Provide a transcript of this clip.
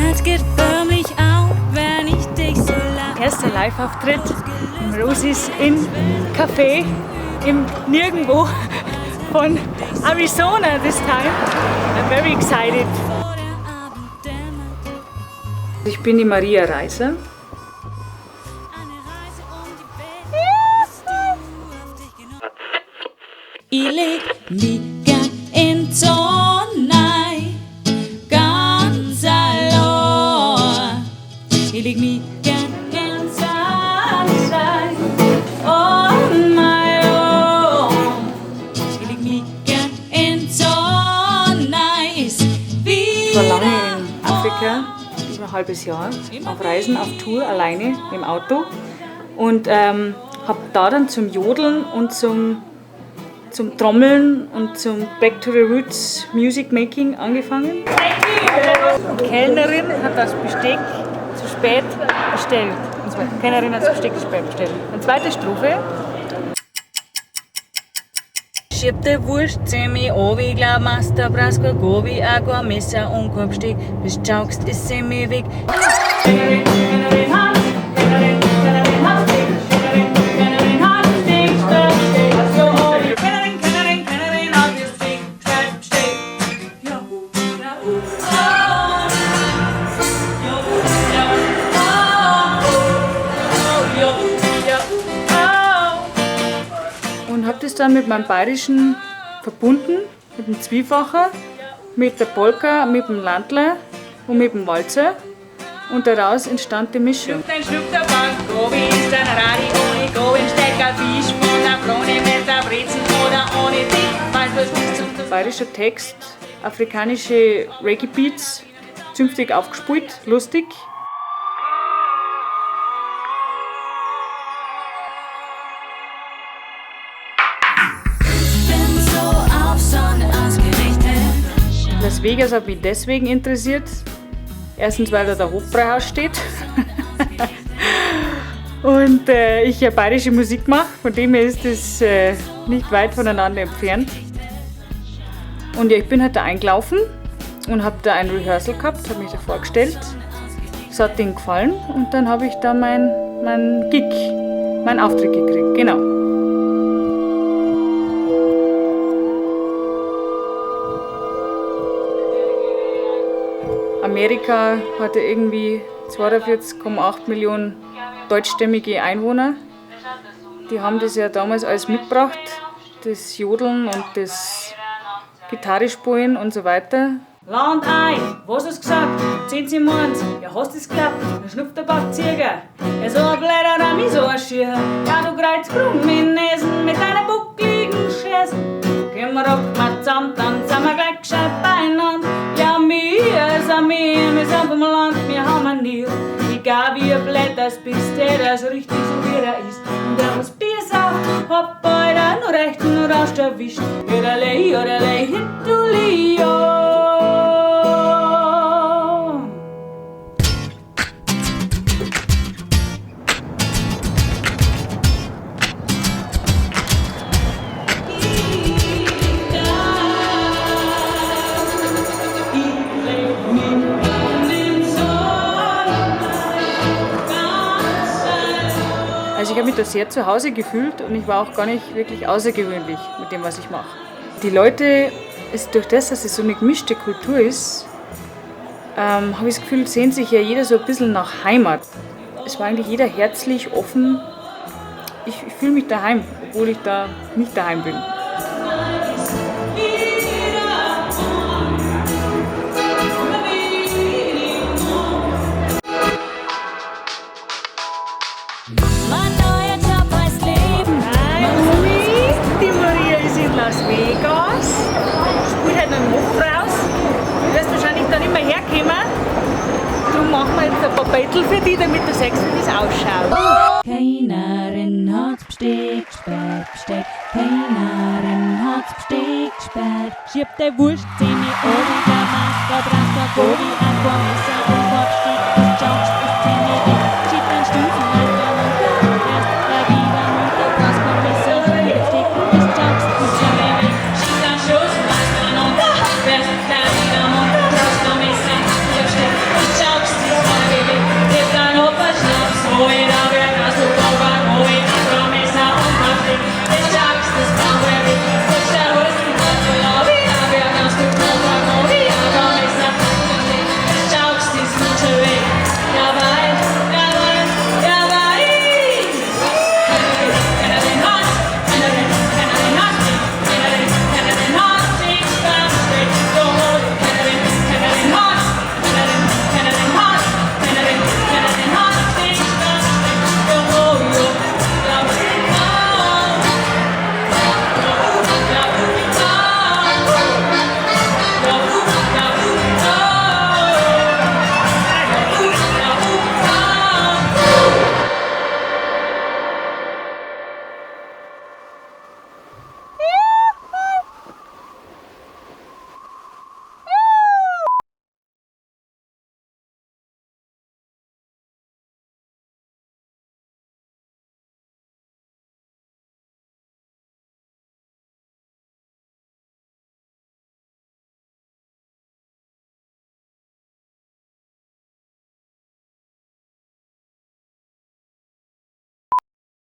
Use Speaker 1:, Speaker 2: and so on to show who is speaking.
Speaker 1: Herz geht förmlich auf, wenn ich dich so lach.
Speaker 2: Erster Live-Auftritt im Rosie's Inn Café im Nirgendwo von Arizona this time. I'm very excited.
Speaker 1: Bevor der Abend dämmert.
Speaker 2: Ich bin die Maria Reiser.
Speaker 1: Eine Reise um die Welt. Bist du auf dich genommen? I leg mi gern in d'Sonn nei, ganz alloa. I leg mi gern in Sunshine on my own. I leg mi gern in d'Sonn nei, ist
Speaker 2: Ich war lange in Afrika, über ein halbes Jahr, auf Reisen, auf Tour, alleine im Auto. Und habe da dann zum Jodeln und zum Trommeln und zum Back to the Roots Music Making angefangen. Die Kellnerin hat das Besteck zu spät bestellt. Und zwar, die Kellnerin hat das Besteck zu spät bestellt. Und zweite Strophe.
Speaker 1: Schieb de Wurst ziemlich obi, glaub Master brauchst kein Gobi, auch kein Messer und kein Besteck. Bis du schaust, ist sie mir weg.
Speaker 2: Kellnerin, Kellnerin hat, Kellnerin, Kellnerin hat Besteck, Kellnerin, Kellnerin hat Besteck, Besteck, so obi. Kellnerin, Kellnerin, Kellnerin hat Besteck, Besteck, Besteck. Ja, ja, oh, ja, ja, oh, ja, ja, oh. Und hab das dann mit meinem Bayerischen verbunden, mit dem Zwiefacher, mit der Polka, mit dem Landler und mit dem Walzer. Und daraus entstand die Mischung.
Speaker 1: Ein Schluck der Bank, Gobi ist ein Radi ohne Go, Stecker, Fisch von der Krone mit der Brezen oder ohne Dick. Weißt was nicht zum
Speaker 2: Bayerischer Text, afrikanische Reggae-Beats, zünftig aufgespielt, lustig.
Speaker 1: Bin so auf Sonne ausgerichtet.
Speaker 2: Las Vegas hat mich deswegen interessiert. Erstens, weil da der Hofbräuhaus steht. Und ich ja bayerische Musik mache, von dem her ist das nicht weit voneinander entfernt. Und ja, ich bin halt da eingelaufen und hab da ein Rehearsal gehabt, hab mich da vorgestellt. Es hat denen gefallen und dann hab ich da mein Gig, meinen Auftritt gekriegt, genau. Amerika hatte 42,8 Millionen deutschstämmige Einwohner. Die haben das ja damals alles mitgebracht, das Jodeln und das Gitarre spielen und so weiter.
Speaker 1: Land ein, was hast du gesagt? 10 zu 1, ja hast du's geglaubt? Dann schnupft der Bakzieger. Er so ein blöder Rami, so ein Schier. Ja, du kreuz krumm in Nesen mit deiner buckligen Schäsen. Komm, rock mal zusammen, dann sind wir gleich gescheit beieinander. Ja, wir sind wir, wir sind vom Land, wir haben ein Nier. Egal wie blöd das bist, der das richtig so wie er ist. Und der was Bier sauft, hat bei der nur rechten Rausch erwischt. Jodelei, jodelei, hituli, jo.
Speaker 2: Ich habe mich da sehr zu Hause gefühlt und ich war auch gar nicht wirklich außergewöhnlich mit dem, was ich mache. Die Leute, ist durch das, dass es so eine gemischte Kultur ist, habe ich das Gefühl, sehnt sich ja jeder so ein bisschen nach Heimat. Es war eigentlich jeder herzlich, offen. Ich fühle mich daheim, obwohl ich da nicht daheim bin. Hi, Omi. Die Maria ist in Las Vegas. Spielt heute noch einen Hof raus. Du wirst wahrscheinlich dann immer herkommen. Darum machen wir jetzt ein paar Bettel für dich, damit du siehst, wie das ausschaut.
Speaker 1: Keiner hat's Besteck spät, Besteck. Keiner hat's Besteck spät. Schieb de Wurst, zieh mich oben, der Master, braucht kein Gobi, ein paar Messer.